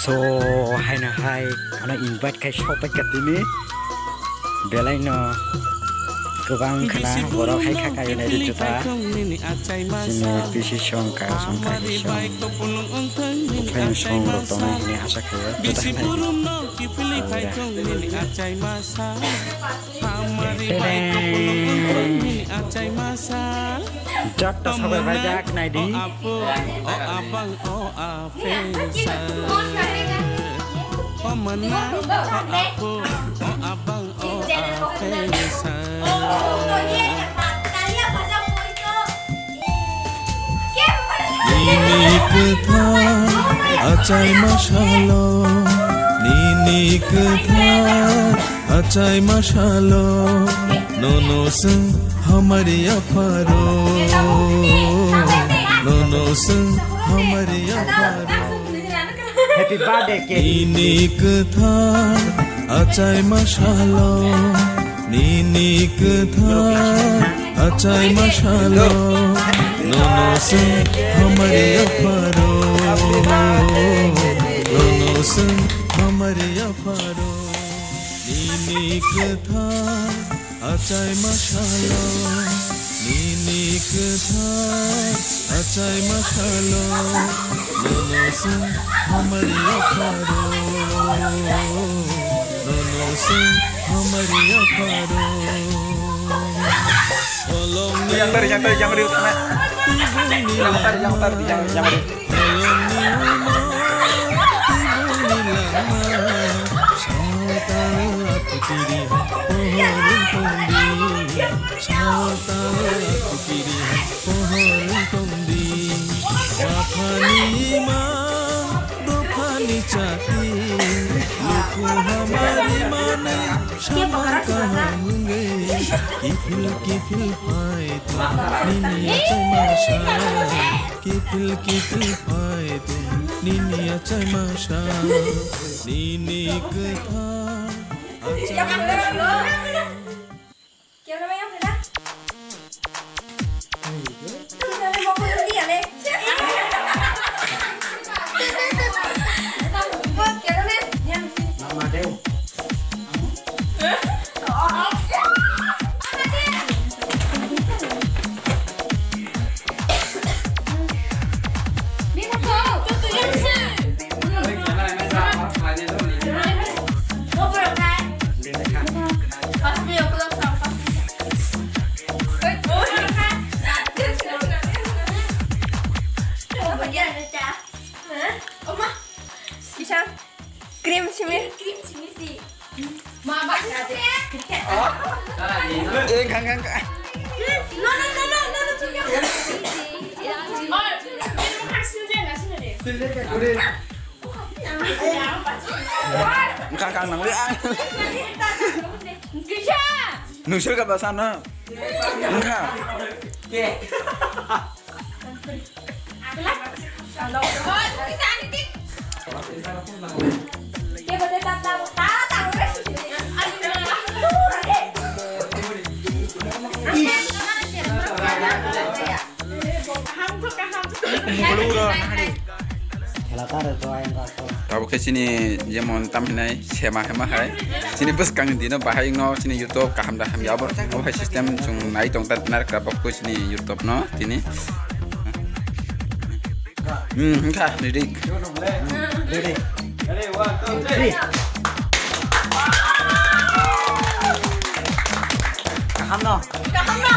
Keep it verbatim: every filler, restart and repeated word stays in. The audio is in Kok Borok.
To haino hai ano invite khai sok pai katini. Belai no kwbang khna borok hai kha kayo nai rwchapa. Chini pisi song ka song ka hi song. Buphang song rok tongnai hwnwi asa khayo. Juda hai. Jotto sabai bai jak nai di. Nini kwthar achai masalo, nini kwthar achai masalo, nono swng hamari apharo, nono swng hamari apharo. Happy birthday, Kate. Nini kwthar achai masalo, nini kwthar achai masalo, nono swng hamari apharo, nono swng hamari apharo. Nini kwthar achai masalo, nini kwthar achai masalo, nono swng hamari apharo, nono swng hamari apharo. Yang tadi, yang tadi, yang tadi, yang tadi. Yang tadi, yang tadi, yang, yang tadi. Samang kaham wngwi kiphil kiphil phai tong nini achai masa. Kiphil kiphil phai tong nini achai masa. Nini kwthar achai masa. Cream simi. Cream simi si. Ma ba ka de. Eh, khang, khang, khang. No, no, no, no, no, no. Khang, khang, nang li ang. Kisa. Nusir ka basa na. Khang. Tabuk khe chini jemon tam hinai sema hema hai. Chini bwskang ni dino bahai wngno chini YouTube kaham da hamya abo, abo hai system chwng nai tong ta narwkra bokto chini YouTube no tini. Hmm, wngkha, ready. Ready. Ready, one, two, three. Kaham no? Kaham no?